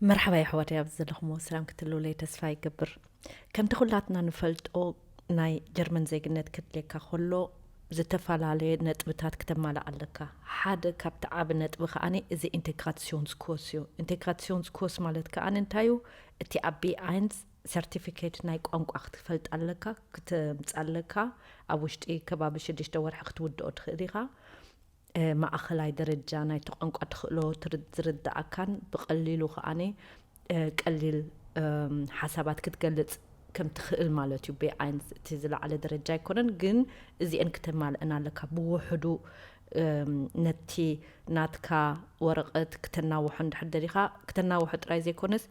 መርሓባ የሕዋተይ፣ ኣብዚ ዘለኹሞ ሰላም ክትህልውለይ ተስፋ ይገብር። ከምቲ ኩላትና ንፈልጦ፣ ናይ ጀርመን ዜግነት ከድልየካ ከሎ ዝተፈላለየ ነጥብታት ክተማልእ ኣለካ። ሓደ ካብቲ ዓቢ ነጥቢ ከኣኒ እዚ ኢንቴግራሲዮንስ ኮርስ እዩ። ኢንቴግራሲዮንስ ኮርስ ማለት ከኣኒ እንታይ እዩ? እቲ ኣብ ቢ ኣይንስ ሰርቲፊኬት ናይ ቋንቋ ክትፈልጥ ኣለካ፣ ክትምጽእ ኣለካ። ኣብ ውሽጢ ከባቢ ሽዱሽተ ወርሒ ክትውድኦ ትኽእል ኢኻ። ማእኸላይ ደረጃ ናይቲ ቋንቋ ትኽእሎ ዝርድኣካን ብቐሊሉ ከዓኒ ቀሊል ሓሳባት ክትገልፅ ከም ትኽእል ማለት እዩ። ቢ ኣይንስ እቲ ዝለዓለ ደረጃ ኣይኮነን፣ ግን እዚአን ክተማልእን ኣለካ። ብውሕዱ ነቲ ናትካ ወረቐት ክተናውሖ እንድሕር ደሊኻ፣ ክተናውሖ ጥራይ ዘይኮነስ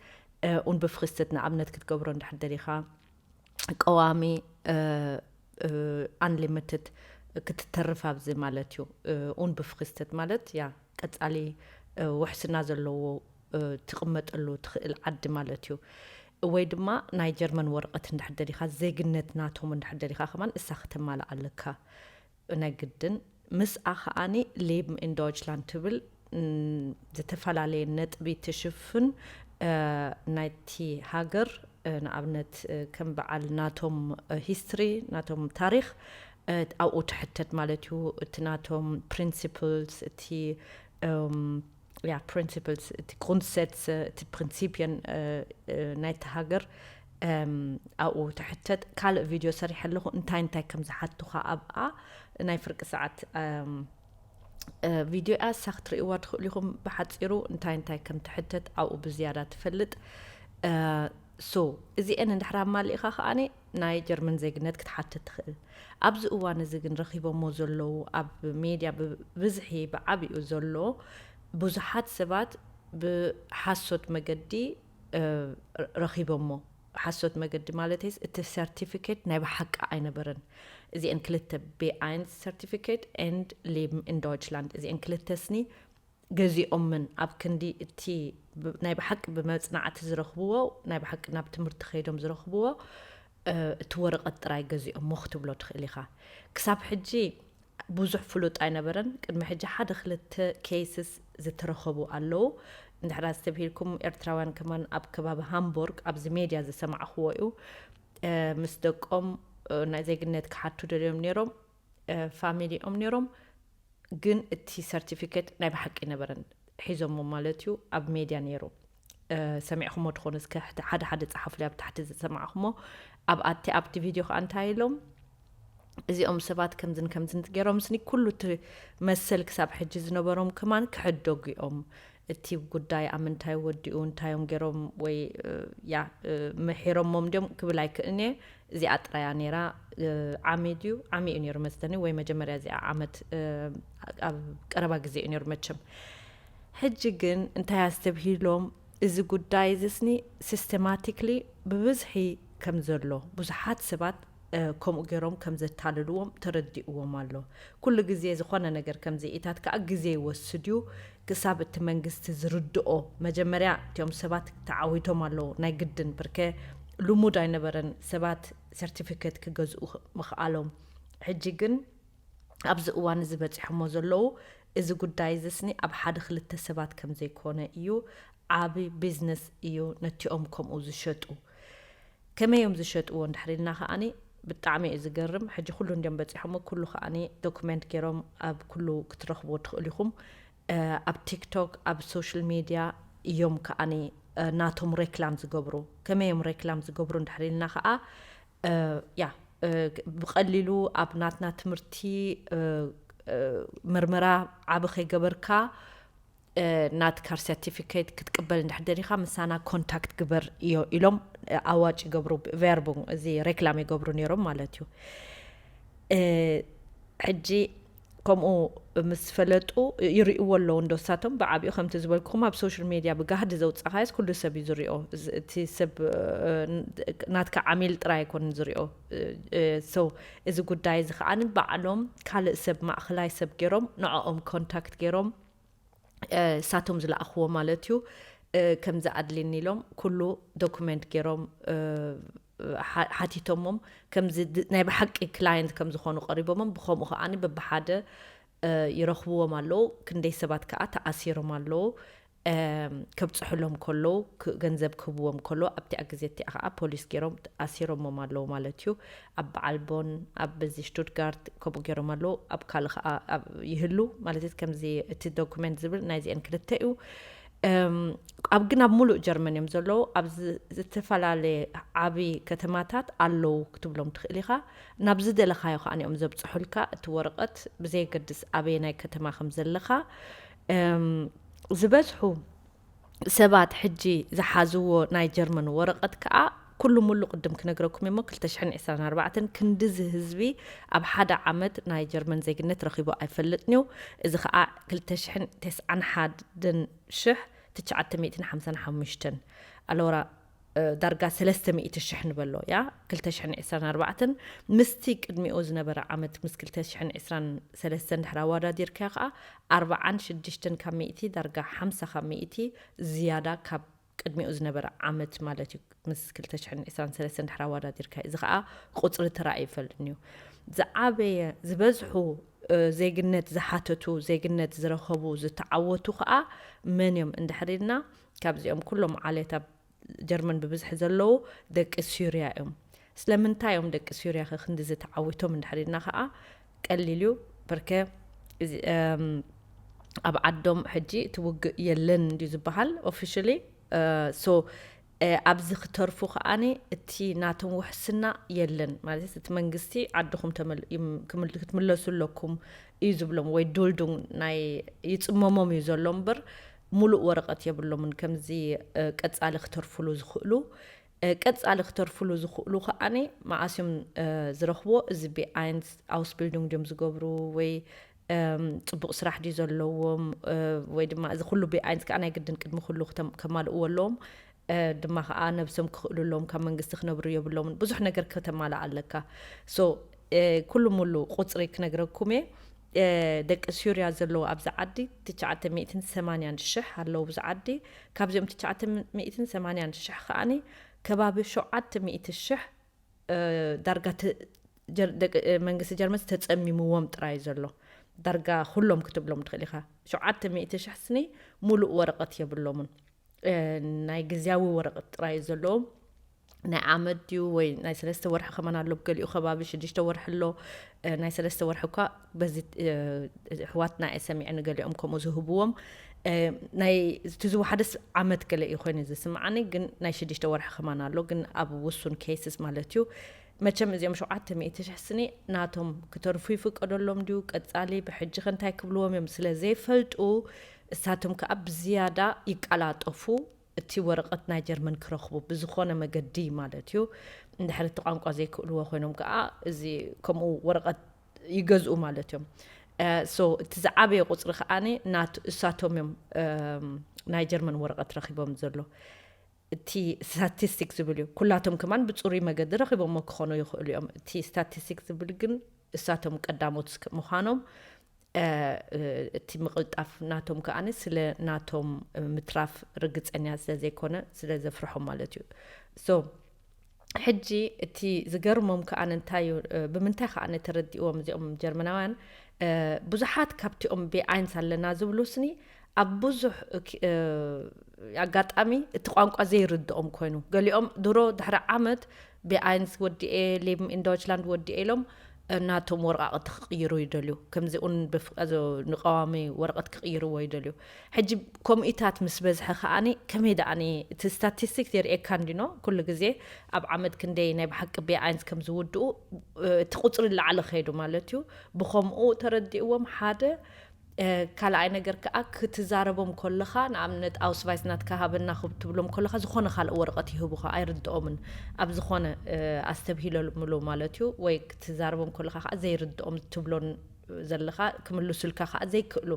ኡንብፍክስት ንኣብነት ክትገብሮ እንድሕር ደሊኻ፣ ቀዋሚ ኣንሊሚትድ ክትተርፍ ኣብዚ ማለት እዩ። ኡንብፍክስት ማለት ያ ቀጻሊ ውሕስና ዘለዎ ትቕመጠሉ ትኽእል ዓዲ ማለት እዩ። ወይ ድማ ናይ ጀርመን ወረቐት እንድሕር ደሊኻ፣ ዜግነት ናቶም እንድሕር ደሊኻ ከማን እሳ ክተማልእ ኣለካ። ናይ ግድን ምስኣ ከኣኒ ሌብን ኢን ዶይችላንድ ትብል ዝተፈላለየ ነጥቢ ትሽፍን ናይቲ ሃገር፣ ንኣብነት ከም በዓል ናቶም ሂስትሪ፣ ናቶም ታሪኽ ኣብኡ ትሕተት ማለት እዩ። እቲ ናቶም ፕሪንሲፕልስ፣ እቲ ያ ፕሪንሲፕልስ፣ እቲ ግሩንድሰትስ፣ እቲ ፕሪንሲፕየን ናይቲ ሃገር ኣብኡ ትሕተት። ካልእ ቪድዮ ሰሪሐ ኣለኹ እንታይ እንታይ ከም ዝሓቱኻ ኣብኣ። ናይ ፍርቂ ሰዓት ቪድዮ እያ፣ እሳ ክትርእይዋ ትኽእሉ ኢኹም። ብሓፂሩ እንታይ እንታይ ከም ትሕተት ኣብኡ ብዝያዳ ትፈልጥ። ሶ እዚአን እንድሕር ኣማሊእኻ ከኣኒ ናይ ጀርመን ዜግነት ክትሓትት ትኽእል። ኣብዚ እዋን እዚ ግን ረኺቦሞ ዘለዉ ኣብ ሜድያ ብብዝሒ ብዓቢኡ ዘሎ ብዙሓት ሰባት ብሓሶት መገዲ ረኺቦሞ። ሓሶት መገዲ ማለተይስ እቲ ሰርቲፊኬት ናይ ብሓቂ ኣይነበረን። እዚአን ክልተ ቢ ኣይንስ ሰርቲፊኬት ኤንድ ሌብን ኢን ዶይችላንድ እዚአን ክልተ ስኒ ገዚኦምን ኣብ ክንዲ እቲ ናይ ብሓቂ ብመጽናዕቲ ዝረኽብዎ ናይ ብሓቂ ናብ ትምህርቲ ከይዶም ዝረኽብዎ እቲ ወረቐት ጥራይ ገዚኦሞ ክትብሎ ትኽእል ኢኻ። ክሳብ ሕጂ ብዙሕ ፍሉጥ ኣይነበረን። ቅድሚ ሕጂ ሓደ ክልተ ኬይስስ ዝተረኸቡ ኣለዉ። እንድሕር ኣስተብሂልኩም ኤርትራውያን ከማን ኣብ ከባቢ ሃምቦርግ ኣብዚ ሜድያ ዝሰማዕኽዎ እዩ። ምስ ደቆም ናይ ዜግነት ክሓቱ ደልዮም ነይሮም፣ ፋሚሊኦም ነይሮም፣ ግን እቲ ሰርቲፊኬት ናይ ብሓቂ ነበረን ሒዞሞ ማለት እዩ። ኣብ ሜድያ ነይሩ። ሰሚዕኹሞ ትኾኑ እስከ ሓደ ሓደ ጸሓፉለይ ኣብ ታሕቲ ዝሰማዕኹሞ። ኣብኣቲ ኣብቲ ቪድዮ ከኣ እንታይ ኢሎም? እዚኦም ሰባት ከምዝን ከምዝን ገይሮም ስኒ ኩሉ እቲ መሰል ክሳብ ሕጂ ዝነበሮም ከማን ክሕደጉ እዮም። እቲ ጉዳይ ኣብ ምንታይ ወዲኡ፣ እንታይ እዮም ገይሮም ወይ ያ ምሒሮሞም ድዮም ክብል ኣይክእልንየ። እዚኣ ጥራያ ነይራ። ዓሚ ድዩ ዓሚ እዩ ነይሩ መስተኒ ወይ መጀመርያ እዚኣ ዓመት ኣብ ቀረባ ግዜ እዩ ነይሩ መቸም። ሕጂ ግን እንታይ ኣስተብሂሎም፣ እዚ ጉዳይ እዚ ስኒ ሲስተማቲክሊ ብብዝሒ ከም ዘሎ ብዙሓት ሰባት ከምኡ ገይሮም ከም ዘታልልዎም ተረዲእዎም ኣሎ። ኩሉ ግዜ ዝኾነ ነገር ከምዚ ኢታት ከዓ ግዜ ይወስድ እዩ። ክሳብ እቲ መንግስቲ ዝርድኦ፣ መጀመርያ እቲኦም ሰባት ተዓዊቶም ኣለዉ ናይ ግድን፣ ብርከ ልሙድ ኣይነበረን ሰባት ሰርቲፊኬት ክገዝኡ ምኽኣሎም። ሕጂ ግን ኣብዚ እዋን እዚ በፂሖሞ ዘለዉ፣ እዚ ጉዳይ እዚ ስኒ ኣብ ሓደ ክልተ ሰባት ከም ዘይኮነ እዩ። ዓቢ ቢዝነስ እዩ ነቲኦም ከምኡ ዝሸጡ። ከመይ እዮም ዝሸጥዎ እንድሕር ኢልና ከዓኒ ብጣዕሚ እዩ ዝገርም። ሕጂ ኩሉ እንዲዮም በፂሖሞ፣ ኩሉ ከዓኒ ዶክመንት ገይሮም ኣብ ኩሉ ክትረኽብዎ ትኽእሉ ኢኹም። ኣብ ቲክቶክ፣ ኣብ ሶሻል ሚድያ እዮም ከዓኒ ናቶም ሬክላም ዝገብሩ። ከመይ እዮም ሬክላም ዝገብሩ እንድሕር ኢልና ከዓ ያ ብቐሊሉ ኣብ ናትና ትምህርቲ ምርመራ ዓቢ ከይገበርካ ናትካ ሰርቲፊኬት ክትቅበል እንድሕር ደሊኻ ምሳና ኮንታክት ግበር እዮ ኢሎም ኣዋጭ ይገብሩ። ቬርቡንግ እዚ ሬክላም ይገብሩ ነይሮም ማለት እዩ። ሕጂ ከምኡ ምስ ፈለጡ ይርእይዎ ኣለዉ እንዶ ሳቶም ብዓቢኡ ከምቲ ዝበልኩኹም ኣብ ሶሻል ሜድያ ብጋህዲ ዘውፃኻዮስ ኩሉ ሰብ እዩ ዝሪኦ። እዚ- እቲ ሰብ እ፣ ናትካ ዓሚል ጥራይ ኣይኮንን ዝሪኦ። እ፣ እ፣ so እዚ ጉዳይ እዚ ከዓ ባዕሎም ካልእ ሰብ ማእኸላይ ሰብ ገይሮም ንዕኦም ኮንታክት ገይሮም እ፣ ሳቶም ዝለኣኽዎ ማለት እዩ። እ፣ ከምዚ ኣድልኒ ኢሎም ኩሉ ዶኩመንት ገይሮም እ፣ ሓ- ሓቲቶሞም ከምዚ ድ- ናይ ብሓቂ ክላየንት ከም ዝኾኑ ቀሪቦሞም ብኸምኡ ከዓኒ በብሓደ ይረኽብዎም ኣለዉ። ክንደይ ሰባት ከኣ ተኣሲሮም ኣለዉ። ከብፅሕሎም ከለዉ፣ ገንዘብ ክህብዎም ከለዉ፣ ኣብቲኣ ግዜ እቲኣ ከዓ ፖሊስ ገይሮም ኣሲሮሞም ኣለዉ ማለት እዩ። ኣብ በዓል ቦን፣ ኣብ በዚ ሽቱትጋርት ከምኡ ገይሮም ኣለዉ። ኣብ ካልእ ከዓ ይህሉ ማለት እዩ። ከምዚ እቲ ዶኩመንት ዝብል ናይዚአን ክልተ እዩ። ኣብ ግን ኣብ ሙሉእ ጀርመን እዮም ዘለዉ። ኣብ ዝተፈላለየ ዓብዪ ከተማታት ኣለዉ ክትብሎም ትኽእል ኢኻ። ናብ ዝደለኻዮ ከዓ እዮም ዘብፅሑልካ። እቲ ወረቐት ብዘየገድስ ኣበየናይ ከተማ ከም ዘለኻ፣ ዝበዝሑ ሰባት ሕጂ ዝሓዝዎ ናይ ጀርመን ወረቐት ከዓ ኩሉ ሙሉ ቅድም ክነግረኩም እሞ ክልተ ሽሕን ዕስራን ኣርባዕተን ክንድዚ ህዝቢ ኣብ ሓደ ዓመት ናይ ጀርመን ዜግነት ረኺቡ ኣይፈልጥን እዩ። እዚ ከዓ ክልተ ሽሕን ተስዓን ሓደን ሽሕ ትሽዓተ ሚእትን ሓምሳን ሓሙሽተን ኣለውራ ዳርጋ ሰለስተ ሚእቲ ሽሕ ንበሎ እያ። ክልተ ሽሕን ዕስራን ኣርባዕተን ምስቲ ቅድሚኡ ዝነበረ ዓመት ምስ ክልተ ሽሕን ዕስራን ሰለስተን ድሕሪ ኣወዳዲርካዮ ከዓ ኣርባዓን ሽዱሽተን ካብ ሚእቲ ዳርጋ ሓምሳ ካብ ሚእቲ ዝያዳ ካብ ቅድሚኡ ዝነበረ ዓመት ማለት እዩ። ምስ ክልተ ሽሕን ዕስራን ሰለስተን ድሕሪ ኣወዳዲርካዮ እዚ ከዓ ቁፅሪ ተራእዩ ይፈልጥን እዩ። ዝዓበየ ዝበዝሑ ዜግነት ዝሓተቱ ዜግነት ዝረኸቡ ዝተዓወቱ ከዓ መን እዮም እንድሕር ኢልና ካብዚኦም ኩሎም ዓሌት ኣብ ጀርመን ብብዝሒ ዘለዉ ደቂ ሱርያ እዮም። ስለምንታይ እዮም ደቂ ሱርያ ከ ክንድዚ ተዓዊቶም እንድሕር ኢልና ከዓ ቀሊል እዩ። በርከ ኣብ ዓዶም ሕጂ እቲ ውግእ የለን እንድዩ ዝበሃል ኦፊሽሊ። ሶ ኣብዚ ክተርፉ ከዓኒ እቲ ናቶም ውሕስና የለን ማለት እቲ መንግስቲ ዓድኹም ክትምለሱ ኣለኩም እዩ ዝብሎም ወይ ዱልዱን ናይ ይፅመሞም እዩ ዘሎ እምበር ሙሉእ ወረቐት የብሎምን። ከምዚ ቀፃሊ ክተርፉሉ ዝኽእሉ ቀፃሊ ክተርፉሉ ዝኽእሉ ከዓኒ መዓስ እዮም ዝረኽብዎ? እዚ ቢኣይንስ ኣውስቢልዱንግ ድዮም ዝገብሩ ወይ ፅቡቕ ስራሕ ድዩ ዘለዎም ወይ ድማ እዚ ኩሉ ቢኣይንስ ከዓ ናይ ግድን ቅድሚ ኩሉ ከማልእዎ ኣለዎም። ድማ ከዓ ነብሶም ክኽእሉ ኣለዎም፣ ካብ መንግስቲ ክነብሩ የብሎምን። ብዙሕ ነገር ከተማልእ ኣለካ። ሶ ኩሉ ሙሉ ቁፅሪ ክነግረኩም እየ። ደቂ ሱርያ ዘለዉ ኣብዚ ዓዲ ትሽዓተ ሚእትን ሰማንያን ሽሕ ኣለዉ ኣብዚ ዓዲ። ካብዚኦም ትሽዓተ ሚእትን ሰማንያን ሽሕ ከዓኒ ከባቢ ሸውዓተ ሚእቲ ሽሕ ዳርጋ መንግስቲ ጀርመን ተፀሚምዎም ጥራይ ዘሎ። ዳርጋ ኩሎም ክትብሎም ትኽእል ኢኻ። ሸውዓተ ሚእቲ ሽሕ ስኒ ሙሉእ ወረቐት የብሎምን። ናይ ግዝያዊ ወረቐት ጥራይ ዘለዎም ናይ ዓመት ድዩ ወይ ናይ ሰለስተ ወርሒ ከማን ኣሎ፣ ገሊኡ ከባቢ ሽዱሽተ ወርሒ ኣሎ። ናይ ሰለስተ ወርሒ እኳ በዚ ኣሕዋትና እየ ሰሚዐ ንገሊኦም ከምኡ ዝህብዎም። ናይ እቲ ዝወሓደስ ዓመት ገለ እዩ ኮይኑ ዝስምዓኒ፣ ግን ናይ ሽዱሽተ ወርሒ ከማን ኣሎ፣ ግን ኣብ ውሱን ኬስስ ማለት እዩ። መቸም እዚኦም ሸውዓተ ሚእቲ ሽሕ ስኒ ናቶም ክተርፉ ይፍቀደሎም ድዩ? ቀጻሊ ብሕጂ ከ እንታይ ክብልዎም እዮም? ስለ ዘይፈልጡ እሳቶም ከኣ ብዝያዳ ይቀላጠፉ። እቲ ወረቐት ናይ ጀርመን ክረኽቡ ብዝኾነ መገዲ ማለት እዩ። እንድሕር እቲ ቋንቋ ዘይክእልዎ ኮይኖም ከኣ እዚ ከምኡ ወረቐት ይገዝኡ ማለት እዮም። ሶ እቲ ዝዓበየ ቁፅሪ ከዓኒ ናት እሳቶም እዮም ናይ ጀርመን ወረቐት ረኺቦም ዘሎ። እቲ ስታቲስቲክ ዝብል እዩ። ኩላቶም ከማን ብፅሩይ መገዲ ረኺቦሞ ክኾኑ ይኽእሉ እዮም። እቲ ስታቲስቲክ ዝብል ግን እሳቶም ቀዳሞት ምዃኖም እቲ ምቕልጣፍ ናቶም ከኣ ስለ ናቶም ምትራፍ ርግፀኛ ስለ ዘይኮነ ስለ ዘፍርሖም ማለት እዩ። ሶ ሕጂ እቲ ዝገርሞም ከኣ እንታይ እዩ፣ ብምንታይ ከኣ ተረዲእዎም እዚኦም ጀርመናውያን ብዙሓት ካብቲኦም ቤኣይንስ ኣለና ዝብሉ ስኒ ኣብ ብዙሕ ኣጋጣሚ እቲ ቋንቋ ዘይርድኦም ኮይኑ፣ ገሊኦም ድሮ ድሕሪ ዓመት ቤኣይንስ ወዲኤ ሌብን ኢን ዶይችላንድ ወዲኤ ኢሎም ናቶም ወረቓቕቲ ክቕይሩ ይደልዩ። ከምዚ እውን ንቀዋሚ ወረቐት ክቕይርዎ ይደልዩ። ሕጂ ከምኡታት ምስ በዝሐ ከዓኒ ከመይ ደኣኒ እቲ ስታቲስቲክስ የርእየካ እንዲኖ ኩሉ ግዜ ኣብ ዓመት ክንደይ ናይ ብሓቂ ቤኣይንስ ከም ዝውድኡ እቲ ቁፅሪ ላዕሊ ከይዱ ማለት እዩ። ብኸምኡ ተረዲእዎም ሓደ ካልኣይ ነገር ከዓ ክትዛረቦም ከለኻ ንኣብነት ኣውስቫይስ ናትካ ሃበና ክትብሎም ከለኻ ዝኾነ ካልእ ወረቐት ይህቡኻ ኣይርድኦምን። ኣብ ዝኾነ ኣስተብሂለምሉ ማለት እዩ ወይ ክትዛረቦም ከለኻ ከዓ ዘይርድኦም ትብሎን ዘለኻ ክምልሱልካ ከዓ ዘይክእሉ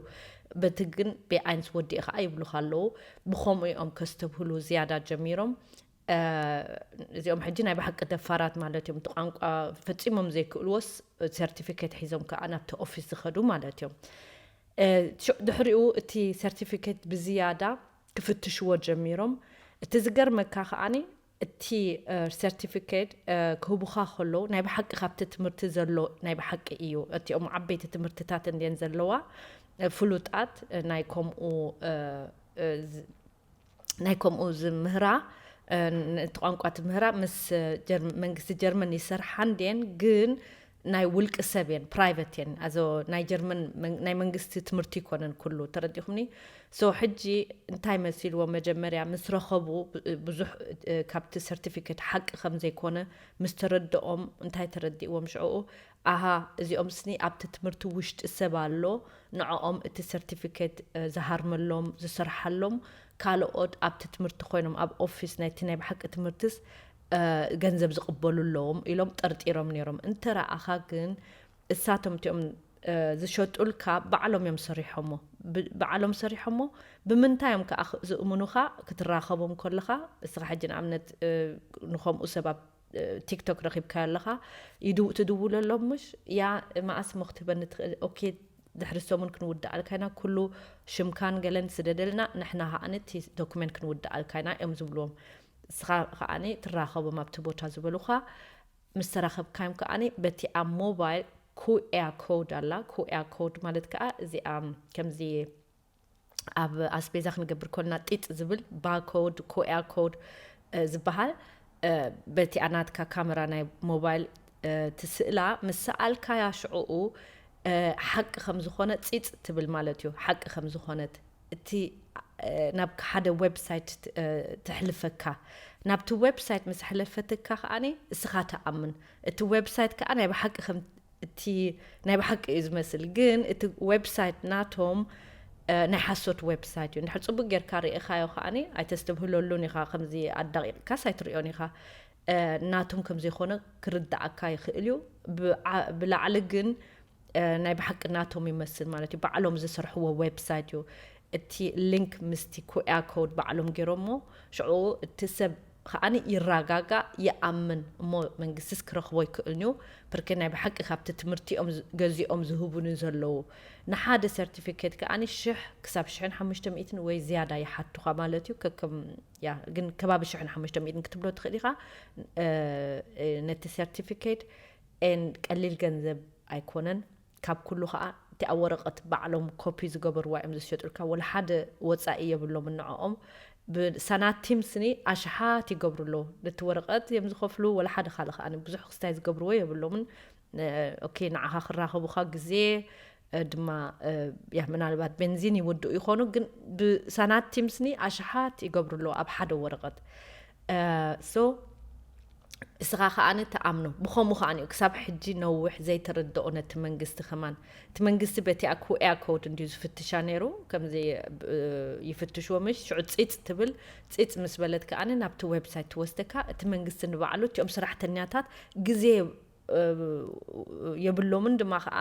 በቲ ግን ቤኣይንስ ወዲእ ከዓ ይብሉኻ ኣለዉ። ብኸምኡ እዮም ከስተብህሉ ዝያዳ ጀሚሮም። እዚኦም ሕጂ ናይ ብሓቂ ደፋራት ማለት እዮም። እቲ ቋንቋ ፈፂሞም ዘይክእልዎስ ሰርቲፊኬት ሒዞም ከዓ ናብቲ ኦፊስ ዝኸዱ ማለት እዮም። ድሕሪኡ እቲ ሰርቲፊኬት ብዝያዳ ክፍትሽዎ ጀሚሮም። እቲ ዝገርመካ ከዓኒ እቲ ሰርቲፊኬት ክህቡኻ ከለዉ ናይ ብሓቂ ካብቲ ትምህርቲ ዘሎ ናይ ብሓቂ እዩ። እቲኦም ዓበይቲ ትምህርትታት እንድየን ዘለዋ ፍሉጣት ናይ ከምኡ እ፣ ዝ-፣ ናይ ከምኡ ዝምህራ፣ እ፣ ን-፣ እቲ ቋንቋ ትምህራ ምስ፣ እ፣ ጀርም-፣ መንግስቲ ጀርመን ይሰርሓ እንድየን፣ ግን ናይ ውልቂ ሰብ እየን፣ ፕራይቨት እየን። ኣዞ ናይ ጀርመን መን-፣ ናይ መንግስቲ ትምህርቲ ይኮነን ኩሉ፣ ተረዲኹምኒ? ሶ ሕጂ እንታይ መሲልዎ፣ መጀመርያ ምስ ረኸቡ ብ-፣ ብዙሕ፣ እ፣ ካብቲ ሰርቲፊኬት ሓቂ ከም ዘይኮነ ምስ ተረድኦም፣ እንታይ ተረዲእዎም ሽዕኡ? ኣሃ፣ እዚኦም ስኒ ኣብቲ ትምህርቲ ውሽጢ ሰብ ኣሎ፣ ንዕኦም እቲ ሰርቲፊኬት፣ እ፣ ዝሃርመሎም፣ ዝሰርሓሎም፣ ካልኦት ኣብቲ ትምህርቲ ኮይኖም ኣብ ኦፊስ ናይቲ ናይ ብሓቂ ትምህርትስ፣ እ፣ ገንዘብ ዝቕበሉ ኣለዎም ኢሎም ጠርጢሮም ነይሮም። እንተ ረኣኻ ግን እሳቶም እቲኦም፣ እ፣ ዝሸጡልካ ባዕሎም እዮም ሰሪሖሞ። ብ-፣ ባዕሎም ሰሪሖሞ። ብምንታይ እዮም ከኣ ክ-፣ ዝእምኑኻ? ክትራኸቦም ከለኻ፣ እስኻ ሕጂ ንኣብነት፣ እ፣ ንኸምኡ ሰብ ኣብ፣ እ፣ ቲክቶክ ረኺብካዮ ኣለኻ፣ ይድው-፣ ትድውለሎም ምሽ? ያ መኣስ እሞ ክትህበኒ ትኽእል? ኦኬ፣ ድሕሪ ሰሙን ክንውድኣልካ ኢና፣ ኩሉ ሽምካን ገለን ስደደልና፣ ንሕና ከኣኒ እቲ ዶክመንት ክንውድኣልካ ኢና እዮም ዝብልዎም። እስኻ ከኣኒ ትራኸቦም ኣብቲ ቦታ ዝበሉኻ። ምስ ተራኸብካዮም ከኣኒ በቲ ኣብ ሞባይል ኩኤር ኮድ ኣላ። ኩኤር ኮድ ማለት ከኣ እዚኣ ከምዚ ኣብ ኣስቤዛ ክንገብር ከለና ጢጥ ዝብል ባርኮድ፣ ኩኤር ኮድ፣ እ፣ ዝበሃል፣ እ፣ በቲኣ ናትካ ካሜራ ናይ ሞባይል፣ እ፣ ትስእላ። ምስ ሰኣልካያ ሽዕኡ፣ እ፣ ሓቂ ከም ዝኾነ ጺጽ ትብል ማለት እዩ። ሓቂ ከም ዝኾነት እቲ፣ እ፣ ናብ ሓደ ዌብሳይት ት-፣ እ፣ ተሕልፈካ። ናብቲ ዌብሳይት ምስ ኣሕለፈትካ ከኣኒ እስኻ ትኣምን። እቲ ዌብሳይት ከኣ ናይ ብሓቂ ከም እቲ ናይ ብሓቂ እዩ ዝመስል፣ ግን እቲ ዌብሳይት ናቶም፣ እ፣ ናይ ሓሶት ዌብሳይት እዩ። እንድሕር ጽቡቅ ጌርካ ርኢኻዮ ከኣኒ ኣይተስተብህለሉን ኢኻ፣ ከምዚ ኣዳቂቕካስ ኣይትርእዮን ኢኻ። እ፣ ናቶም ከም ዘይኮነ ክርድኣካ ይኽእል እዩ። ብዓ-፣ ብላዕሊ ግን፣ እ፣ ናይ ብሓቂ ናቶም ይመስል ማለት እዩ። ባዕሎም ዝሰርሕዎ ዌብሳይት እዩ። እቲ ሊንክ ምስቲ ኩኤር ኮድ ባዕሎም ገይሮሞ፣ ሽዑ እቲ ሰብ ከኣኒ ይረጋጋእ፣ ይኣምን፣ እሞ መንግስትስ ክረኽቦ ይክእልን'ዩ። ብርክ ናይ ብሓቂ ካብቲ ትምህርቲኦም ዝ-፣ ገዚኦም ዝህቡኒ ዘለዉ። ንሓደ ሰርቲፊኬት ከኣኒ ሽሕ ክሳብ ሽሕን ሓሙሽተ ሚእትን ወይ ዝያዳ ይሓቱኻ ማለት እዩ። ከከም፣ ያ፣ ግን ከባቢ ሽሕን ሓሙሽተ ሚእትን ክትብሎ ትኽእል ኢኻ። እ፣ እ፣ ነቲ ሰርቲፊኬት ኤን ቀሊል ገንዘብ ኣይኮነን። ካብ ኩሉ ኸኣ እቲ ኣብ ወረቐት ባዕሎም ኮፒ ዝገበርዋ እዮም ዝሸጡልካ። ወላ ሓደ ወጻኢ የብሎም ንዕኦም። ብሳናቲም ስኒ ኣሽሓት ይገብሩ ኣለዉ። ነቲ ወረቐት እዮም ዝኸፍሉ፣ ወላ ሓደ ካልእ ኸኣ ብዙሕ ክስታይ ዝገብርዎ የብሎምን። እ፣ ኦኬ፣ ንዓኻ ክራኸቡኻ ግዜ፣ እ፣ ድማ፣ እ፣ ያ፣ ምናልባት ቤንዚን ይውድኡ ይኾኑ፣ ግን ብሳናቲም ስኒ ኣሽሓት ይገብሩ ኣለዉ ኣብ ሓደ ወረቐት። እ፣ ሶ፣ እስኻ ከኣ ትኣምኖ። ብኸምኡ ከኣ እዩ ክሳብ ሕጂ ነዊሕ ዘይተረድኦ ነቲ መንግስቲ ከማን። እቲ መንግስቲ በቲኣ ኩኤር ኮድ እንድዩ ዝፍትሻ ነይሩ። ከምዚ፣ እ፣ ይፍትሽዎ ምሽ፣ ሽዑ ጺጽ ትብል። ጺጽ ምስ በለት ከኣ ናብቲ ዌብሳይት ትወስደካ። እቲ መንግስቲ ንባዕሉ እቲኦም ሰራሕተኛታት ግዜ፣ እ፣ የብሎምን፣ ድማ ከኣ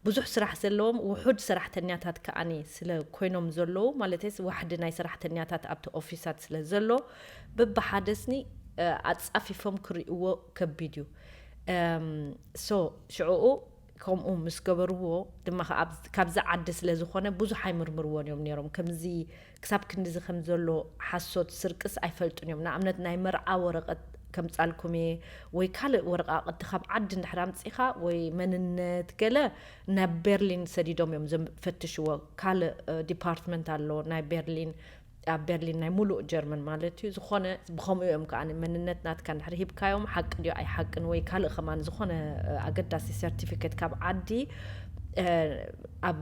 ብዙሕ ስራሕ ዘለዎም ውሑድ ሰራሕተኛታት ከኣኒ ስለ ኮይኖም ዘለዉ፣ ማለተይስ ዋሕዲ ናይ ሰራሕተኛታት ኣብቲ ኦፊሳት ስለ ዘሎ፣ በብሓደ ስኒ፣ እ፣ ኣጻፊፎም ክርእይዎ ከቢድ እዩ። እም፣ ሶ፣ ሽዕኡ ከምኡ ምስ ገበርዎ ድማ ከኣ፣ ካብዚ ዓዲ ስለ ዝኾነ ብዙሕ ኣይምርምርዎን እዮም ነይሮም። ከምዚ ክሳብ ክንድዚ ከም ዘሎ ሓሶት ስርቅስ ኣይፈልጡን እዮም። ንኣብነት ናይ መርዓ ወረቐት ከምጻልኩም እየ፣ ወይ ካልእ ወረቓቕቲ ካብ ዓዲ እንድሕር ኣምጺኻ፣ ወይ መንነት ገለ ናብ ቤርሊን ሰዲዶም እዮም ዝፈትሽዎ። ካልእ፣ እ፣ ዲፓርትመንት ኣሎ ናይ ቤርሊን፣ ኣብ ቤርሊን ናይ ሙሉእ ጀርመን ማለት እዩ። ዝኾነ ብኸምኡ እዮም ከኣ መንነት ናትካ እንድሕር ሂብካዮም ሓቂ ድዩ ኣይሓቅን ወይ ካልእ ከማን ዝኾነ፣ እ፣ ኣገዳሲ ሰርቲፊኬት ካብ ዓዲ፣ እ፣ ኣብ፣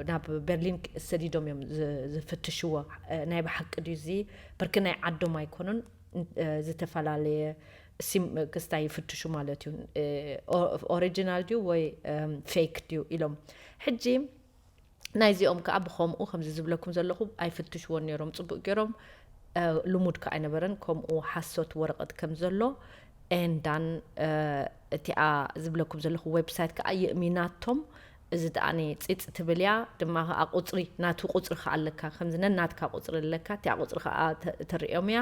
ናብ ቤርሊን ሰዲዶም እዮም ዝ-፣ ዝፍትሽዎ። እ፣ ናይ ብሓቂ ድዩ እዚ ብርክ ናይ ዓዶም ኣይኮኑን፣ እ፣ ዝተፈላለየ ሲም ክስታይ ይፍትሹ ማለት እዩ። እ፣ ኦ-፣ ኦሪጂናል ድዩ ወይ፣ እም፣ ፌክ ድዩ ኢሎም። ሕጂ ናይዚኦም ከኣ ብኸምኡ ከምዚ ዝብለኩም ዘለኹ ኣይፍትሽዎን ነይሮም ጽቡቅ ገይሮም። እ፣ ልሙድ ከኣ ኣይነበረን ከምኡ ሓሶት ወረቐት ከም ዘሎ። ኤንዳን፣ እ፣ እቲኣ ዝብለኩም ዘለኹ ዌብሳይት ከኣ የእሚናቶም። እዚ ደኣኒ ጺጽ ትብል እያ፣ ድማ ከኣ ቁጽሪ፣ ናቱ ቁጽሪ ከኣ ኣለካ። ከምዚ ነናትካ ቁጽሪ ኣለካ፣ እቲኣ ቁጽሪ ከኣ ተ-፣ ተርእዮም እያ።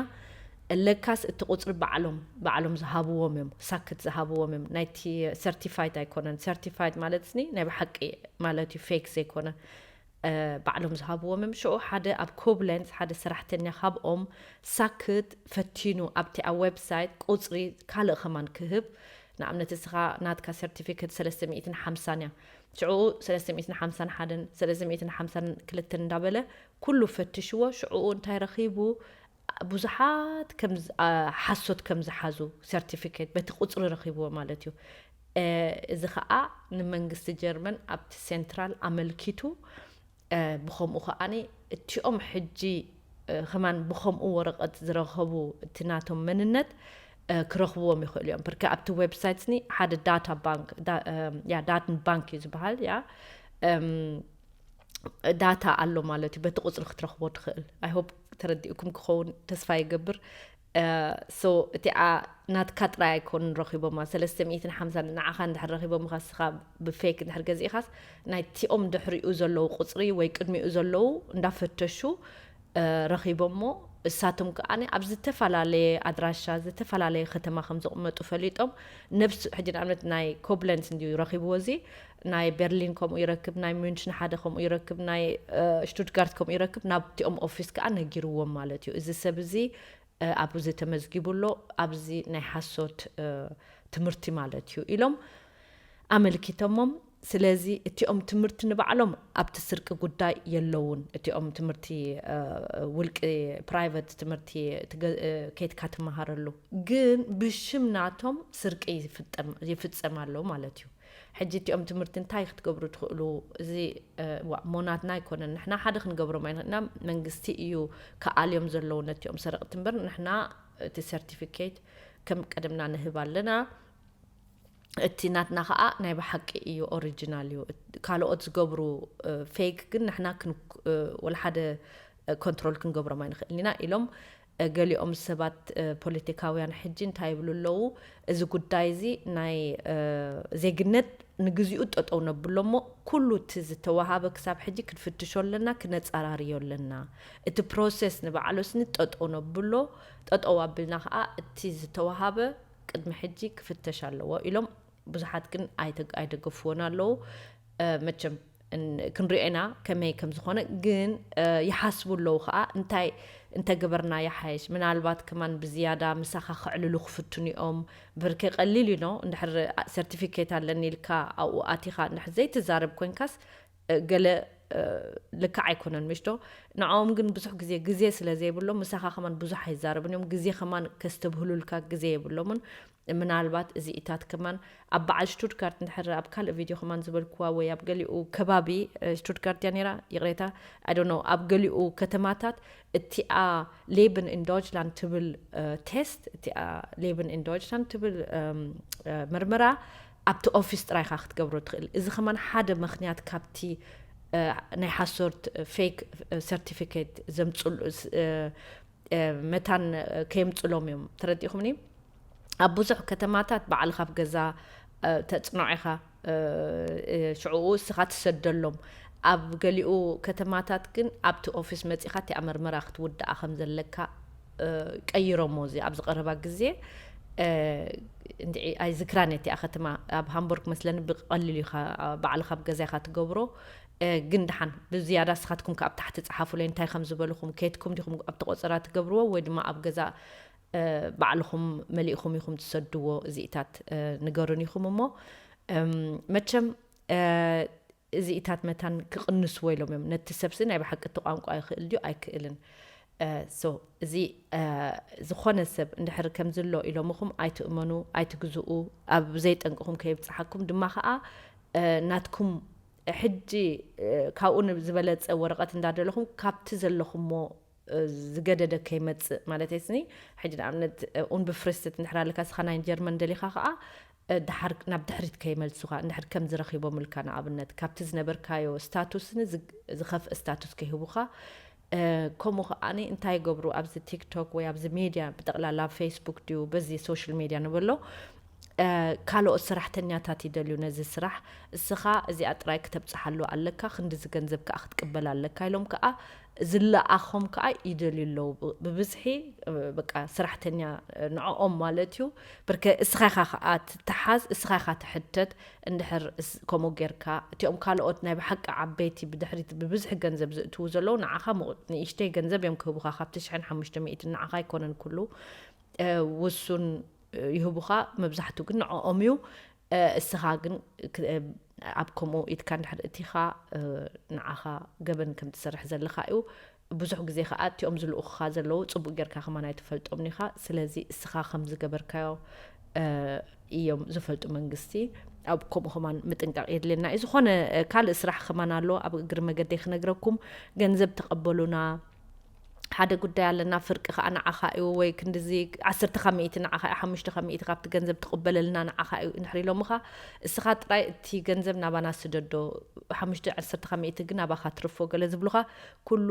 ለካስ እቲ ቁጽሪ ባዕሎም፣ ባዕሎም ዝሃብዎም እዮም፣ ሳክት ዝሃብዎም እዮም። ናይቲ ሰርቲፋይድ ኣይኮነን። ሰርቲፋይድ ማለት ስኒ ናይ ብሓቂ ማለት እዩ፣ ፌክ ዘይኮነ። እ፣ ባዕሎም ዝሃብዎም እዮም። ሽዑ ሓደ ኣብ ኮብለንስ ሓደ ሰራሕተኛ ካብኦም ሳክት ፈቲኑ ኣብቲ ኣብ ዌብሳይት ቁጽሪ ካልእ ከማን ክህብ፣ ንኣብነት እስኻ ናትካ ሰርቲፊኬት ሰለስተ ሚእትን ሓምሳን እያ። ሽዑ ሰለስተ ሚእትን ሓምሳን ሓደን ሰለስተ ሚእትን ሓምሳን ክልተን እንዳበለ ኩሉ ፈትሽዎ። ሽዑ እንታይ ረኺቡ? ብዙሓት ከም ዝ- ኣ- ሓሶት ከም ዝሓዙ ሰርቲፊኬት በቲ ቁፅሪ ረኺብዎ ማለት እዩ። እ፣ እዚ ከዓ ንመንግስቲ ጀርመን ኣብቲ ሴንትራል ኣመልኪቱ፣ እ፣ ብኸምኡ ከዓኒ እቲኦም ሕጂ እ፣ ከማን ብኸምኡ ወረቐት ዝረኸቡ እቲ ናቶም መንነት እ፣ ክረኽብዎም ይኽእሉ እዮም። ብርካ ኣብቲ ዌብሳይትስኒ ሓደ ዳታ ባንክ ዳ- እም፣ ያ ዳትን ባንክ እዩ ዝበሃል። ያ እም፣ ዳታ ኣሎ ማለት እዩ። በቲ ቁፅሪ ክትረኽቦ ትኽእል። I hope ተረዲእኩም ክኸውን ተስፋ ይገብር። ሶ እቲኣ ናትካ ጥራይ ኣይኮኑን ረኺቦማ ሰለስተ ሚእትን ሓምሳን ንዓኻ እንድሕር ረኺቦምኻ ንስኻ ብፌክ እንድሕር ገዚእኻስ ናይቲኦም ድሕሪኡ ዘለዉ ቁፅሪ ወይ ቅድሚኡ ዘለዉ እንዳፈተሹ ረኺቦሞ። እሳቶም ከዓ ኣብ ዝተፈላለየ ኣድራሻ ዝተፈላለየ ከተማ ከም ዝቕመጡ ፈሊጦም። ነብሱ ሕጂ ንኣብነት ናይ ኮብለንስ እንድዩ ረኺብዎ እዚ ናይ ቤርሊን ከምኡ ይረክብ፣ ናይ ሚንሽን ሓደ ከምኡ ይረክብ፣ ናይ ሽቱትጋርት ከምኡ ይረክብ። ናብቲኦም ኦፊስ ከዓ ነጊርዎም ማለት እዩ። እዚ ሰብ እዚ ኣብዚ ተመዝጊቡ ኣሎ፣ ኣብዚ ናይ ሓሶት ትምህርቲ ማለት እዩ ኢሎም ኣመልኪቶሞም። ስለዚ እቲኦም ትምህርቲ ንባዕሎም ኣብቲ ስርቂ ጉዳይ የለውን። እቲኦም ትምህርቲ ውልቂ ፕራይቨት ትምህርቲ ከይትካ ትመሃረሉ፣ ግን ብሽም ናቶም ስርቂ ይፍጸም ኣሎ ማለት እዩ። ሕጂ እቲኦም ትምህርቲ እንታይ ክትገብሩ ትኽእሉ? እዚ ሞናትና ኣይኮነን፣ ንሕና ሓደ ክንገብሮም ኣይንኽእልና። መንግስቲ እዩ ክኣልዮም ዘለዉ ነቲኦም ሰረቕቲ እምበር፣ ንሕና እቲ ሰርቲፊኬት ከም ቀደምና ንህብ ኣለና። እቲ ናትና ከዓ ናይ ብሓቂ እዩ፣ ኦሪጂናል እዩ። ካልኦት ዝገብሩ ፌክ ግን ንሕና ወላ ሓደ ኮንትሮል ክንገብሮም ኣይንኽእልን ኢና ኢሎም። ገሊኦም ሰባት ፖለቲካውያን ሕጂ እንታይ ይብሉ ኣለዉ? እዚ ጉዳይ እዚ ናይ ዜግነት ንግዚኡ ጠጠው ነብሎ እሞ ኩሉ እቲ ዝተዋሃበ ክሳብ ሕጂ ክንፍትሾ ኣለና፣ ክነፃራርዮ ኣለና። እቲ ፕሮሴስ ንባዕሉ ስኒ ጠጠው ነብሎ። ጠጠው ኣቢልና ከዓ እቲ ዝተዋሃበ ቅድሚ ሕጂ ክፍተሽ ኣለዎ ኢሎም። ብዙሓት ግን ኣይደገፍዎን ኣለዉ። መቸም ክንሪኦ ኢና ከመይ ከም ዝኾነ። ግን ይሓስቡ ኣለዉ ከዓ እንታይ እንተገበርና ይሓይሽ፣ ምናልባት ከማን ብዝያዳ ምሳኻ ክዕልሉ ክፍትኑ እዮም። ብርከ ቀሊል እዩ ኖ እንድሕር ሰርቲፊኬት ኣለኒ ኢልካ ኣብኡ ኣቲኻ እንድሕር ዘይትዛረብ ኮንካስ ገለ ልክዕ ኣይኮነን ምሽቶ። ንዕኦም ግን ብዙሕ ግዜ ግዜ ስለ ዘይብሎም ምሳኻ ከማን ብዙሕ ኣይዛረብን እዮም። ግዜ ከማን ከስተብህሉልካ ግዜ የብሎምን። ምናልባት እዚኢታት ከማን ኣብ በዓል ሽቱትጋርት እንድሕር ኣብ ካልእ ቪድዮ ከማን ዝበልክዋ ወይ ኣብ ገሊኡ ከባቢ ሽቱትጋርት እያ ነይራ፣ ይቕሬታ፣ I don't know፣ ኣብ ገሊኡ ከተማታት እቲኣ ሌብን ኢን ዶይችላንድ ትብል ቴስት፣ እቲኣ ሌብን ኢን ዶይችላንድ ትብል መርመራ ኣብቲ ኦፊስ ጥራይካ ክትገብሮ ትኽእል። እዚ ከማን ሓደ ምኽንያት ካብቲ ናይ ሓሶት ፌክ ሰርቲፊኬት ዘምፅሉ መታን ከየምፅሎም እዮም። ተረዲእኹምኒ? ኣብ ብዙሕ ከተማታት ባዕልኻ ኣብ ገዛ ተፅንዖ ኢኻ፣ ሽዕኡ እስኻ ትሰደሎም። ኣብ ገሊኡ ከተማታት ግን ኣብቲ ኦፊስ መፂኻ እቲኣ መርመራ ክትውድኣ ከም ዘለካ ቀይሮሞ። እዚ ኣብዚ ቀረባ ግዜ እንድዒ ኣይዝክራን እየ እቲኣ ከተማ፣ ኣብ ሃምቡርግ መስለኒ ብቐሊሉ ኢኻ ባዕልኻ ኣብ ገዛ ኢኻ ትገብሮ። ግን ደሓን ብዝያዳ እስኻትኩም ከ ኣብ ታሕቲ ፀሓፉለይ፣ እንታይ ከም ዝበልኹም፣ ከየትኩም ዲኹም ኣብቲ ቆፀራ ትገብርዎ ወይ ድማ ኣብ ገዛ ባዕልኹም መሊእኹም ኢኹም ትሰድዎ? እዚኢታት ንገሩን ኢኹም እሞ። መቸም እዚኢታት መታን ክቕንስዎ ኢሎም እዮም። ነቲ ሰብሲ ናይ ብሓቂ እቲ ቋንቋ ይኽእል ድዩ ኣይክእልን? ሶ እዚ ዝኾነ ሰብ እንድሕር ከምዚ ኣሎ ኢሎምኹም ኣይትእመኑ፣ ኣይትግዝኡ። ኣብ ዘይጠንቅኹም ከየብፅሓኩም ድማ ከዓ ናትኩም ሕጂ ካብኡ ዝበለፀ ወረቐት እንዳደለኹም ካብቲ ዘለኹሞ ዝገደደ ከይመፅእ ማለት ስኒ። ሕጂ ንኣብነት ኡንብፍሪስትት እንድሕር ኣለካ እስኻ ናይ ጀርመን ደሊኻ ከዓ ድሓር ናብ ድሕሪት ከይመልሱኻ እንድሕር ከም ዝረኺቦምልካ ንኣብነት ካብቲ ዝነበርካዮ ስታቱስ ዝኸፍእ ስታቱስ ከይህቡኻ። ከምኡ ከዓኒ እንታይ ይገብሩ ኣብዚ ቲክቶክ ወይ ኣብዚ ሜድያ ብጠቕላላ ፌስቡክ ድዩ በዚ ሶሻል ሜድያ ንበሎ ካልኦት ሰራሕተኛታት ይደልዩ ነዚ ስራሕ። እስኻ እዚኣ ጥራይ ክተብፅሓሉ ኣለካ፣ ክንዲዚ ገንዘብ ከዓ ክትቅበል ኣለካ ኢሎም ከዓ ዝለኣኾም ከዓ ይደልዩ ኣለዉ። ብብዝሒ በቃ ሰራሕተኛ ንዕኦም ማለት እዩ። ብርከ እስኻ ኢኻ ከዓ ትተሓዝ፣ እስኻ ኢኻ ትሕተት። እንድሕር ከምኡ ጌርካ እቲኦም ካልኦት ናይ ብሓቂ ዓበይቲ ብድሕሪት ብብዝሒ ገንዘብ ዝእትዉ ዘለዉ ንዓኻ ንእሽተይ ገንዘብ እዮም ክህቡኻ። ካብ ትሽሕን ሓሙሽተ ሚእትን ንዓኻ ኣይኮነን ኩሉ ውሱን ይህቡኻ፣ መብዛሕቱ ግን ንዕኦም እዩ። እስኻ ግን ኣብ ከምኡ ኢትካ እንድሕር እቲኻ ንዓኻ ገበን ከም ትሰርሕ ዘለኻ እዩ። ብዙሕ ግዜ ከዓ እቲኦም ዝልኡኹኻ ዘለዉ ፅቡቅ ጌርካ ከማን ኣይትፈልጦም ኒኻ። ስለዚ እስኻ ከም ዝገበርካዮ እዮም ዝፈልጡ መንግስቲ። ኣብ ከምኡ ከማን ምጥንቃቕ የድልየና እዩ። ዝኾነ ካልእ ስራሕ ከማን ኣሎ ኣብ እግሪ መገደይ ክነግረኩም። ገንዘብ ተቐበሉና፣ ሓደ ጉዳይ ኣለና፣ ፍርቂ ከዓ ንዓኻ እዩ፣ ወይ ክንድዚ ዓሰርተ ካብ ሚእቲ ንዓኻ እዩ፣ ሓሙሽተ ካብ ሚእቲ ካብቲ ገንዘብ ትቕበለልና ንዓኻ እዩ እንድሕር ኢሎምኻ፣ እስኻ ጥራይ እቲ ገንዘብ ናባና ስደዶ፣ ሓሙሽተ ዓሰርተ ካብ ሚእቲ ግን ናባኻ ትርፎ ገለ ዝብሉኻ፣ ኩሉ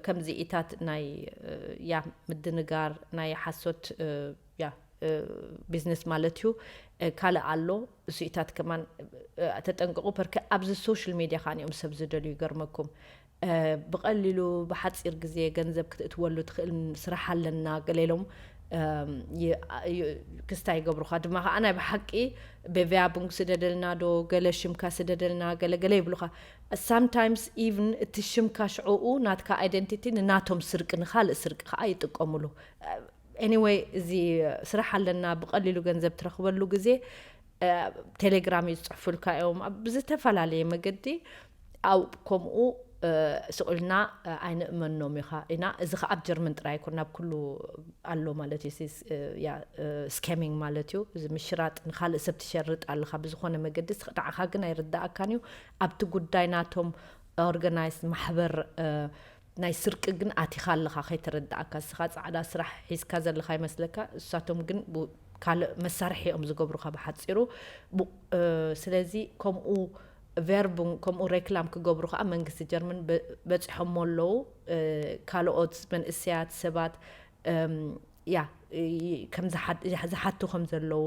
ከምዚኢታት ናይ ያ ምድንጋር፣ ናይ ሓሶት ያ ቢዝነስ ማለት እዩ። ካልእ ኣሎ እሱኢታት ከማን ተጠንቅቑ። ፐርከ ኣብዚ ሶሻል ሜድያ ከኣ እዮም ሰብ ዝደልዩ፣ ይገርመኩም። ብቐሊሉ ብሓፂር ግዜ ገንዘብ ክትእትወሉ ትኽእል ስራሕ ኣለና ገለ ኢሎም ክስታ ይገብሩኻ። ድማ ከዓ ናይ ብሓቂ በቪያ ቡንግ ስደደልና ዶ፣ ገለ ሽምካ ስደደልና፣ ገለ ገለ ይብሉኻ። ሳምታይምስ ኢቭን እቲ ሽምካ ሽዕኡ ናትካ ኣይደንቲቲ ንናቶም ስርቂ ንካልእ ስርቂ ከዓ ይጥቀሙሉ። ኤኒወይ፣ እዚ ስራሕ ኣለና ብቐሊሉ ገንዘብ ትረኽበሉ ግዜ ቴሌግራም እዩ ዝፅሕፉልካ እዮም። ኣብ ብዝተፈላለየ መገዲ ኣብ ከምኡ ስቕ ኢልና ኣይንእመኖም ኢኻ ኢና። እዚ ከዓ ኣብ ጀርመን ጥራይ ኣይኮን፣ ናብ ኩሉ ኣሎ ማለት እዩ። ስካሚንግ ማለት እዩ። እዚ ምሽራጥ፣ ንካልእ ሰብ ትሸርጥ ኣለኻ ብዝኾነ መገዲ፣ ንዓኻ ግን ኣይርዳእካን እዩ። ኣብቲ ጉዳይ ናቶም ኦርጋናይዝ ማሕበር ናይ ስርቂ ግን ኣቲኻ ኣለኻ ከይተረዳእካ። እስኻ ፃዕዳ ስራሕ ሒዝካ ዘለኻ ይመስለካ፣ እሳቶም ግን ካልእ መሳርሒ እዮም ዝገብሩኻ ብሓፂሩ። ስለዚ ከምኡ ቨርቡን ከምኡ ሬክላም ክገብሩ ከዓ መንግስቲ ጀርመን በፂሖሞ ኣለዉ። ካልኦት መንእሰያት ሰባት ያ ከም ዝሓቱ ከም ዘለዉ፣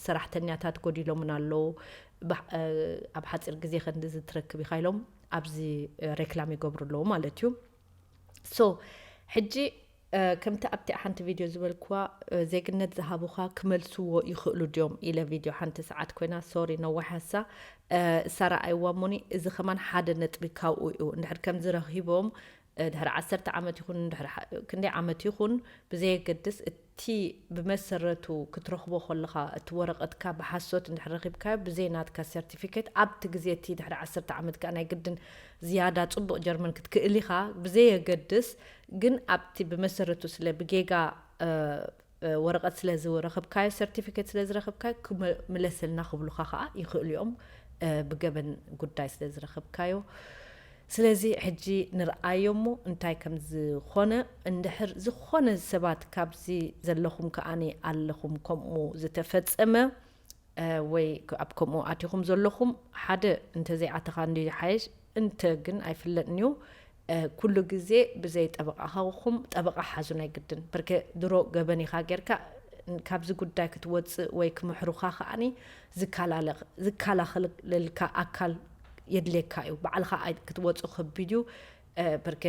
ሰራሕተኛታት ጎዲሎምን ኣለዉ፣ ኣብ ሓፂር ግዜ ከንድዚ ትረክብ ኢኻ ኢሎም ኣብዚ ሬክላም ይገብሩ ኣለዉ ማለት እዩ። ሶ ሕጂ ከምቲ ኣብቲ ሓንቲ ቪድዮ ዝበልክዋ፣ ዜግነት ዝሃቡኻ ክመልስዎ ይኽእሉ ድዮም ኢለ ቪድዮ ሓንቲ ሰዓት ኮይና፣ ሶሪ ነዋሕ ያሳ እሳ ረኣይዋ እሞኒ፣ እዚ ከማን ሓደ ነጥቢ ካብኡ እዩ። እንድሕር ከምዚ ረኺቦም ድሕሪ ዓሰርተ ዓመት ይኹን ድሕሪ ክንደይ ዓመት ይኹን ብዘየገድስ እቲ ብመሰረቱ ክትረኽቦ ከለኻ እቲ ወረቐትካ ብሓሶት እንድሕር ረኺብካዮ ብዘይ ናትካ ሰርቲፊኬት ኣብቲ ግዜ እቲ ድሕሪ ዓሰርተ ዓመት ከኣ ናይ ግድን ዝያዳ ጽቡቕ ጀርመን ክትክእል ኢኻ። ብዘየገድስ ግን ኣብቲ ብመሰረቱ ስለ ብጌጋ ወረቐት ስለ ዝረኸብካዮ፣ ሰርቲፊኬት ስለ ዝረኸብካዮ ክምለሰልና ክብሉኻ ከኣ ይኽእሉ እዮም። ብገበን ጉዳይ ስለ ዝረኸብካዮ። ስለዚ ሕጂ ንርኣዮ እሞ እንታይ ከም ዝኾነ። እንድሕር ዝኾነ ሰባት ካብዚ ዘለኹም ከኣኒ ኣለኹም ከምኡ ዝተፈጸመ ወይ ኣብ ከምኡ ኣቲኹም ዘለኹም፣ ሓደ እንተዘይኣተኻ እንዲ ይሓይሽ፣ እንተ ግን ኣይፍለጥን እዩ። ኩሉ ግዜ ብዘይ ጠበቓ ኸውኹም፣ ጠበቓ ሓዙ ናይ ግድን። በርከ ድሮ ገበን ኢኻ ጌርካ፣ ካብዚ ጉዳይ ክትወፅእ ወይ ክምሕሩኻ ከኣኒ ዝከላኸለልካ ኣካል የድልየካ እዩ። ባዕልኻ ክትወፁ ከቢድ እዩ። በርከ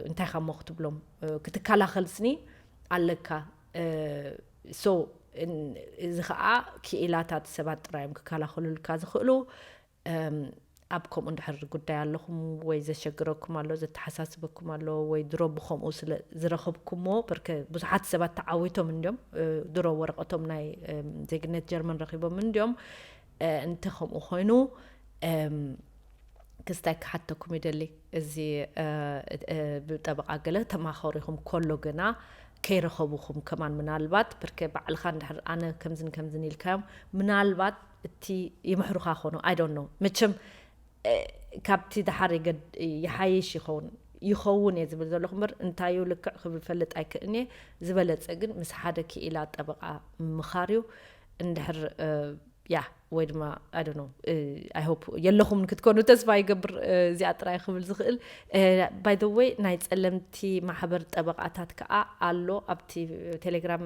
እንታይ ኻሞ ክትብሎም ክትከላኸል ስኒ ኣለካ። ሶ እዚ ኸዓ ክኢላታት ሰባት ጥራይ እዮም ክከላኸሉልካ ዝኽእሉ። ኣብ ከምኡ እንድሕር ጉዳይ ኣለኹም ወይ ዘሸግረኩም ኣሎ፣ ዘተሓሳስበኩም ኣሎ፣ ወይ ድሮ ብኸምኡ ስለ ዝረኸብኩሞ፣ በርከ ብዙሓት ሰባት ተዓዊቶም እንዲዮም፣ ድሮ ወረቐቶም ናይ ዜግነት ጀርመን ረኺቦም እንዲዮም። እንተ ከምኡ ኮይኑ ክስታይ ክሓተኩም ይደሊ። እዚ ብጠበቓ ገለ ተማኸሩ ኢኹም ከሎ ግና ከይረኸቡኹም ከማን ምናልባት በርከ ባዕልኻ እንድሕር ኣነ ከምዝን ከምዝን ኢልካዮም ምናልባት እቲ ይምሕሩኻ ኾኑ፣ I don't know። መቸም ካብቲ ደሓር ይሓይሽ ይኸውን ይኸውን እየ ዝብል ዘለኹ እምበር እንታዩ ልክዕ ክብል ፈልጥ ኣይክእልን እየ። ዝበለፀ ግን ምስ ሓደ ክኢላ ጠበቓ ምምኻር እዩ። እንድሕር ያ ወይ ድማ I don't know፣ I hope የለኹምን ክትኮኑ ተስፋ ይገብር። እዚኣ ጥራይ ክብል ዝኽእል። By the way፣ ናይ ፀለምቲ ማሕበር ጠበቓታት ከዓ ኣሎ። ኣብቲ ቴሌግራም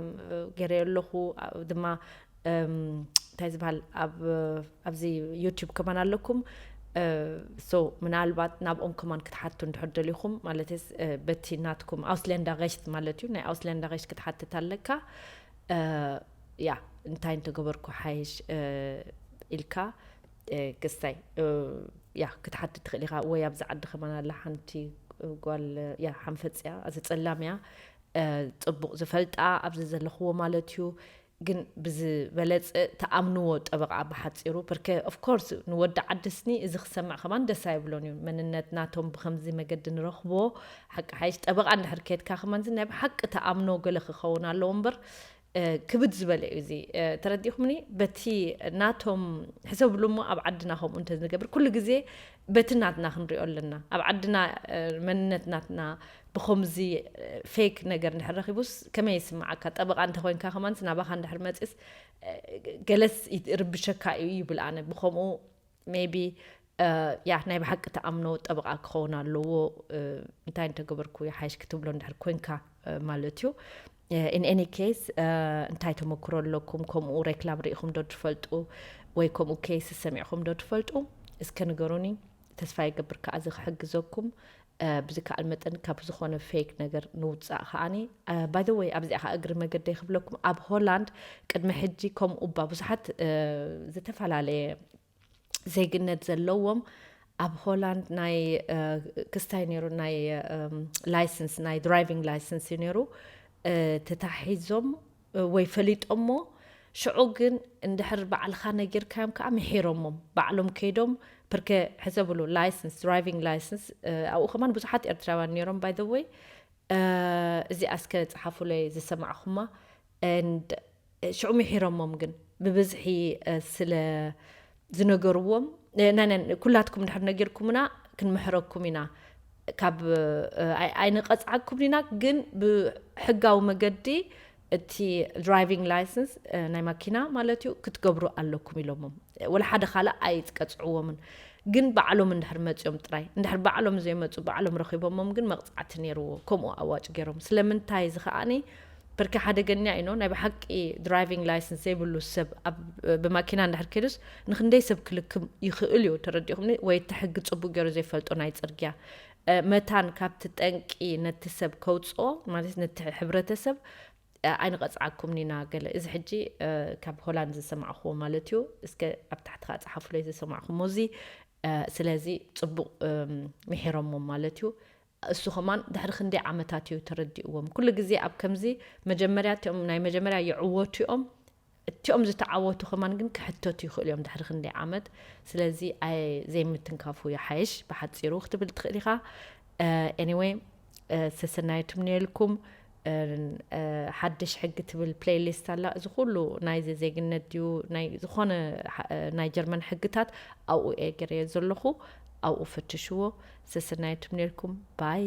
ገይረዮ ኣለኹ። ድማ እንታይ ዝበሃል ኣብ ኣብዚ ዩቲዩብ ከማን ኣለኩም። ሶ ምናልባት ናብኦም ከማን ክትሓቱ እንድሕር ደሊኹም፣ ማለትስ በቲ ናትኩም ኣውስሌንዳ ሬሽት ማለት እዩ፣ ናይ ኣውስሌንዳ ሬሽት ክትሓትት ኣለካ። ያ እንታይ እንተገበርኩ ሓይሽ ኢልካ ክስታይ ያ ክትሓትት ትኽእል ኢኻ። ወይ ኣብዚ ዓዲ ከማን ኣላ ሓንቲ ጓል፣ ያ ሓንፈፅ እያ፣ እዚ ፀላም እያ፣ ፅቡቕ ዝፈልጣ ኣብዚ ዘለኽዎ ማለት እዩ። ግን ብዝበለጸ ተኣምንዎ ጠበቓ ብሓጺሩ። ፐርከ ኦፍ ኮርስ ንወዲ ዓዲ ስኒ እዚ ክሰምዕ ከማን ደስ ኣይብሎን እዩ። መንነት ናቶም ብኸምዚ መገዲ ንረኽቦ፣ ሓቂ ሓይሽ ጠበቓ እንድሕር ከድካ ከማን እዚ ናይ ብሓቂ ተኣምኖ ገለ ክኸውን ኣለዎ እምበር፣ እ፣ ክብድ ዝበለ እዩ እዚ። እ፣ ተረዲእኹምኒ? በቲ ናቶም ሕሰብሉ እሞ ኣብ ዓድና ከምኡ እንተዝንገብር ኩሉ ግዜ በቲ ናትና ክንሪኦ ኣለና። ኣብ ዓድና፣ እ፣ መንነት ናትና ብኸምዚ፣ እ፣ ፌክ ነገር እንድሕር ረኺቡስ ከመይ ይስምዓካ? ጠበቓ እንተኾይንካ ከማንስ ናባኻ እንድሕር መጺስ፣ እ፣ ገለስ ይርብሸካ እዩ ይብል ኣነ። ብኸምኡ ሜይቢ፣ እ፣ ያ ናይ ብሓቂ ተኣምኖ ጠበቓ ክኸውን ኣለዎ። እ፣ እንታይ እንተገበርኩ ይሓይሽ ክትብሎ እንድሕር ኮንካ፣ እ፣ ማለት እዩ። እ፣ in any case፣ እ፣ እንታይ ተመክሮ ኣለኩም? ከምኡ ሬክላም ርኢኹም ዶ ትፈልጡ? ወይ ከምኡ ኬስ ሰሚዕኹም ዶ ትፈልጡ? እስከ ንገሩኒ። ተስፋ ይገብር ከኣ እዚ ክሕግዘኩም። እ፣ ብዝከኣል መጠን ካብ ዝኾነ ፌክ ነገር ንውጻእ ከኣኒ። እ፣ by the way፣ ኣብዚኣ ከኣ እግሪ መገደይ ክብለኩም፣ ኣብ ሆላንድ ቅድሚ ሕጂ ከምኡ እባ ብዙሓት፣ እ፣ ዝተፈላለየ ዜግነት ዘለዎም ኣብ ሆላንድ ናይ፣ እ፣ ክስታይ ነይሩ፣ ናይ፣ እ፣ ላይሰንስ፣ ናይ ድራይቪንግ ላይሰንስ እዩ ነይሩ። እ፣ ተታሒዞም፣ እ፣ ወይ ፈሊጦሞ፣ ሽዑ ግን እንድሕር ባዕልኻ ነጊርካዮም ከኣ ምሒሮሞም። ባዕሎም ከይዶም፣ ፐርከ ሕሰብሉ፣ ላይሰንስ፣ ድራይቪንግ ላይሰንስ፣ እ፣ ኣብኡ ከማን ብዙሓት ኤርትራውያን ነይሮም፣ by the way። እ፣ እዚኣ እስከ ጸሓፉለይ ዝሰማዕኹማ። And ሽዑ ምሒሮሞም ግን ብብዝሒ፣ እ፣ ስለ ዝነገርዎም፣ እ፣ ነ-፣ ነ-፣ ኩላትኩም እንድሕር ነጊርኩምና ክንምሕረኩም ኢና። ካብ፣ እ፣ ኣይ-፣ ኣይንቐጽዓኩም ኢና፣ ግን ብሕጋዊ መገዲ እቲ ድራይቪንግ ላይሰንስ፣ እ፣ ናይ ማኪና ማለት እዩ፣ ክትገብሩ ኣለኩም ኢሎሞም። ወላ ሓደ ካልእ ኣይትቀጽዕዎምን። ግን ባዕሎም እንድሕር መጺኦም ጥራይ፣ እንድሕር ባዕሎም ዘይመጹ፣ ባዕሎም ረኺቦሞም ግን መቕጻዕቲ ነይርዎ። ከምኡ ኣዋጭ ገይሮም። ስለምንታይ እዚ ከኣኒ ፐርከ ሓደገኛ ኢኖ ናይ ብሓቂ ድራይቪንግ ላይሰንስ ዘይብሉ ሰብ ኣብ፣ ብማኪና እንድሕር ከይዱስ ንክንደይ ሰብ ክልክም ይኽእል እዩ፣ ተረዲእኹምኒ? ወይ እቲ ሕጊ ጽቡቅ ገይሩ ዘይፈልጦ ናይ ጽርግያ፣ እ፣ መታን ካብቲ ጠንቂ ነቲ ሰብ ከውጽኦ፣ ማለት ነቲ ሕብረተሰብ፣ እ፣ ኣይንቐጽዓኩምን ኢና ገለ። እዚ ሕጂ፣ እ፣ ካብ ሆላንድ ዝሰማዕኹዎ ማለት እዩ። እስከ ኣብ ታሕቲ ከኣ ጸሓፉለይ ዝሰማዕኹሞ እዚ። እ፣ ስለዚ ጽቡቕ፣ እም፣ ምሒሮሞም ማለት እዩ። እሱ ከማን ድሕሪ ክንደይ ዓመታት እዩ ተረዲእዎም። ኩሉ ግዜ ኣብ ከምዚ መጀመርያ እቲኦም ናይ መጀመርያ ይዕወቱ እዮም። እቲኦም ዝተዓወቱ ከማን ግን ክሕተቱ ይኽእሉ እዮም ድሕሪ ክንደይ ዓመት። ስለዚ ኣይ-፣ ዘይምትንካፉ ይሓይሽ ብሓጺሩ ክትብል ትኽእል ኢኻ። እ፣ ኤኒወይ፣ እ፣ ሰሰናዩ ትምነየልኩም። እ፣ እ፣ ሓድሽ ሕጊ ትብል ፕሌይሊስት ኣላ። እዚ ኩሉ ናይዚ ዜግነት ድዩ ናይ ዝኾነ ሓ-፣ እ፣ ናይ ጀርመን ሕግታት ኣብኡ እየ ገይረዮ ዘለኹ። ኣብኡ ፈትሽዎ። ሰሰናዩ ትምነየልኩም። ባይ።